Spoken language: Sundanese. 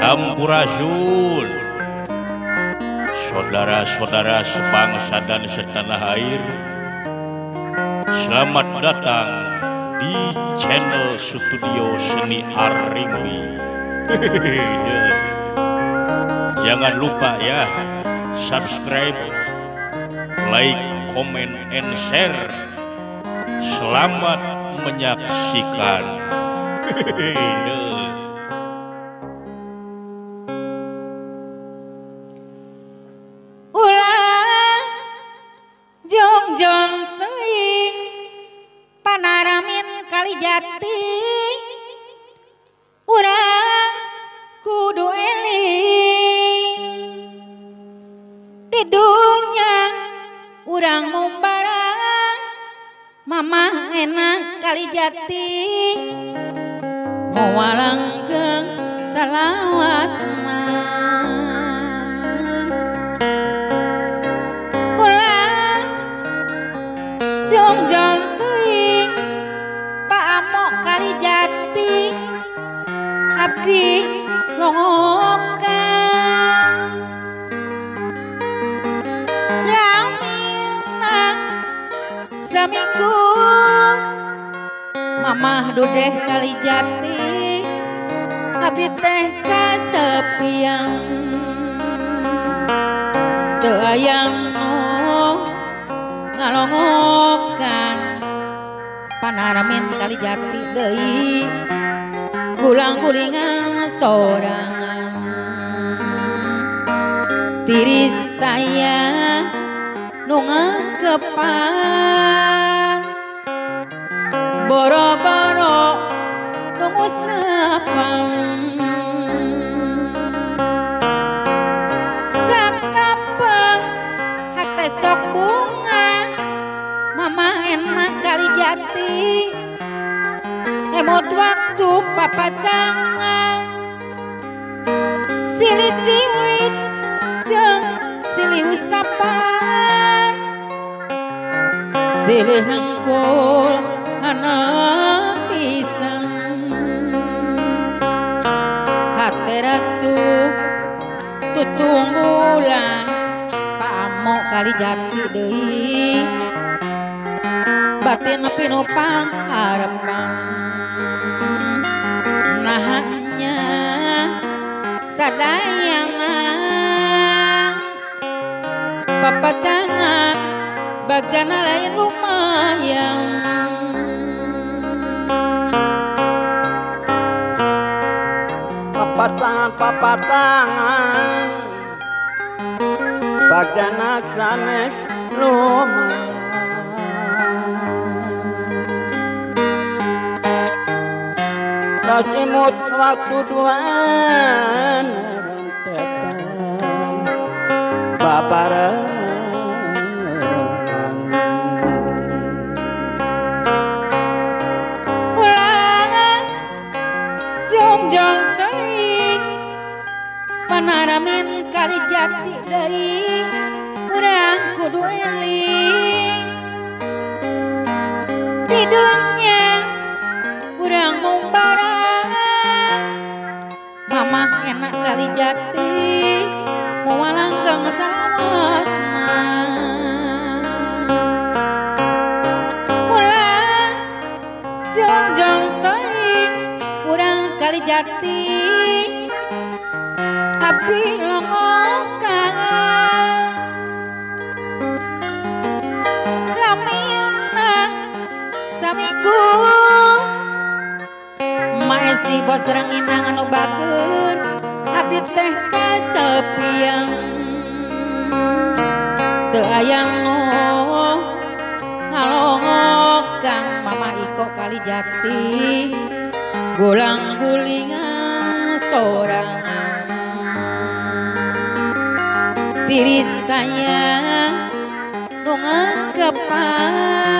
Sampurasun, saudara-saudara sebangsa dan setanah air. Selamat datang di channel Studio Seni Aringli. Jangan lupa ya, subscribe, like, comment, and share. Selamat menyaksikan. Ulah jongjong teuing panaramin Kalijati, urang kudu eling di dunya urang mumbarang. Mamah enak Kalijati moal langgeng salawasna. Ulah jongjong teuing Pak Amok Kalijati, abdi longokan lamina saminggu. Mamah dudeh Kalijati, abdi teh kasepian, teu aya nu ngalongokan. Panaramin Kalijati deui gulang-gulingan sorangan, tiris saya nu ngekepan, boro-boro nu ngusapan. Sakapeng hate sok bunga, mama enak Kalijati, emot waktu papacangan, silih ciwit jeung silih usapan, silih hengkul anak pisan. Hate ratu tutunggulan Pak Amok Kalijati deui, batin pinuh pangharepan. Nahanya sadayana papacangan bagjana lain lumayan. Papatangan papatangan bagjana sanes lumayan. Rasimut waktu duaan rentetan babarengan. Ulah jongjong teuing panaramin Kalijati deui, urang kudu eling di dunya urang mumbarang. Mamah enak Kalijati moal langgeng salawasna. Ulah jongjong teuing urang Kalijati, abdi longokan lamina saminggu. Maesi bos ranginang anu bager, abdi teh kasepian, teu aya nu ngalongokan. Mama Iko Kalijati gulang-gulingan sorangan, tiris taya nu ngekepan,